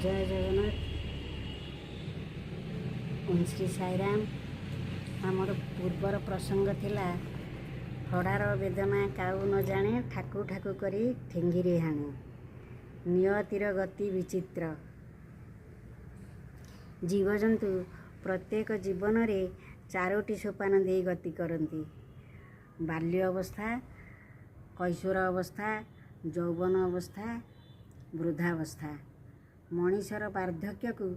ଜୟ ଜଗନ୍ନାଥ, ଓଁ ଶ୍ରୀ ସାଇରାମ। ଆମର ପୂର୍ବର ପ୍ରସଙ୍ଗ ଥିଲା, ଫଡ଼ାର ବେଦନା କାଉ ନ ଜାଣେ, ଠାକୁ ଠାକୁ କରି ଠେଙ୍ଗିରେ ହାଣେ। ନିୟତିର ଗତି ବିଚିତ୍ର। ଜୀବଜନ୍ତୁ ପ୍ରତ୍ୟେକ ଜୀବନରେ ଚାରୋଟି ସୋପାନ ଦେଇ ଗତି କରନ୍ତି: ବାଲ୍ୟ ଅବସ୍ଥା, କୈଶୋର ଅବସ୍ଥା, ଯୌବନ ଅବସ୍ଥା, ବୃଦ୍ଧାବସ୍ଥା। ମଣିଷର ବାର୍ଦ୍ଧକ୍ୟକୁ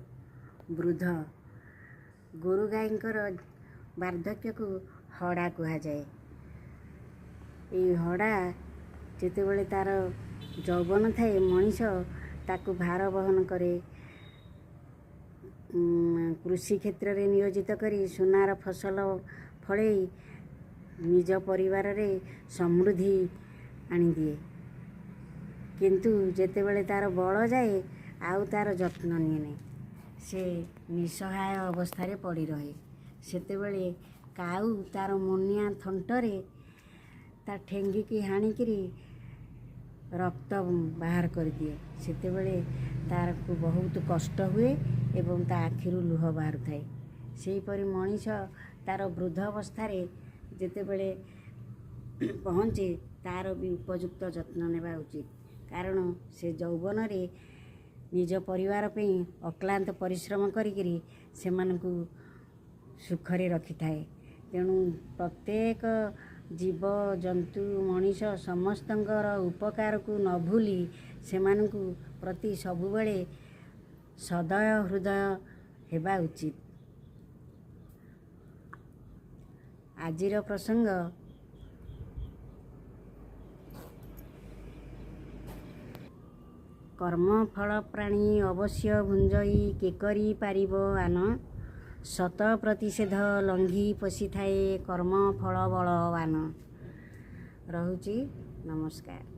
ବୃଦ୍ଧ, ଗୋରୁଗାଈଙ୍କର ବାର୍ଦ୍ଧକ୍ୟକୁ ହଡ଼ା କୁହାଯାଏ। ଏଇ ହଡ଼ା ଯେତେବେଳେ ତା'ର ଯୌବନ ଥାଏ, ମଣିଷ ତାକୁ ଭାର ବହନ କରେ, କୃଷି କ୍ଷେତ୍ରରେ ନିୟୋଜିତ କରି ସୁନାର ଫସଲ ଫଳେଇ ନିଜ ପରିବାରରେ ସମୃଦ୍ଧି ଆଣିଦିଏ। କିନ୍ତୁ ଯେତେବେଳେ ତା'ର ବଳ ଯାଏ, ଆଉ ତା'ର ଯତ୍ନ ନିଏନି, ସେ ନିଃସହାୟ ଅବସ୍ଥାରେ ପଡ଼ି ରହେ। ସେତେବେଳେ କାଉ ତା'ର ମୁନିଆ ଥଣ୍ଟରେ ତା ଠେଙ୍ଗିକି ହାଣିକିରି ରକ୍ତ ବାହାର କରିଦିଏ। ସେତେବେଳେ ତାରକୁ ବହୁତ କଷ୍ଟ ହୁଏ ଏବଂ ତା ଆଖିରୁ ଲୁହ ବାହାରୁଥାଏ। ସେହିପରି ମଣିଷ ତା'ର ବୃଦ୍ଧ ଅବସ୍ଥାରେ ଯେତେବେଳେ ପହଞ୍ଚେ, ତା'ର ବି ଉପଯୁକ୍ତ ଯତ୍ନ ନେବା ଉଚିତ, କାରଣ ସେ ଯୌବନରେ ନିଜ ପରିବାର ପାଇଁ ଅକ୍ଳାନ୍ତ ପରିଶ୍ରମ କରିକିରି ସେମାନଙ୍କୁ ସୁଖରେ ରଖିଥାଏ। ତେଣୁ ପ୍ରତ୍ୟେକ ଜୀବ ଜନ୍ତୁ ମଣିଷ ସମସ୍ତଙ୍କର ଉପକାରକୁ ନ ଭୁଲି ସେମାନଙ୍କୁ ପ୍ରତି ସବୁବେଳେ ସଦୟ ହୃଦୟ ହେବା ଉଚିତ। ଆଜିର ପ୍ରସଙ୍ଗ, କର୍ମଫଳ ପ୍ରାଣୀ ଅବଶ୍ୟ ଭୁଞ୍ଜଇ, କେ କରି ପାରିବ ଆନ? ଶତ ପ୍ରତିଷେଧ ଲଙ୍ଘି ପଶିଥାଏ କର୍ମଫଳ ବଳବାନ। ରହୁଛି, ନମସ୍କାର।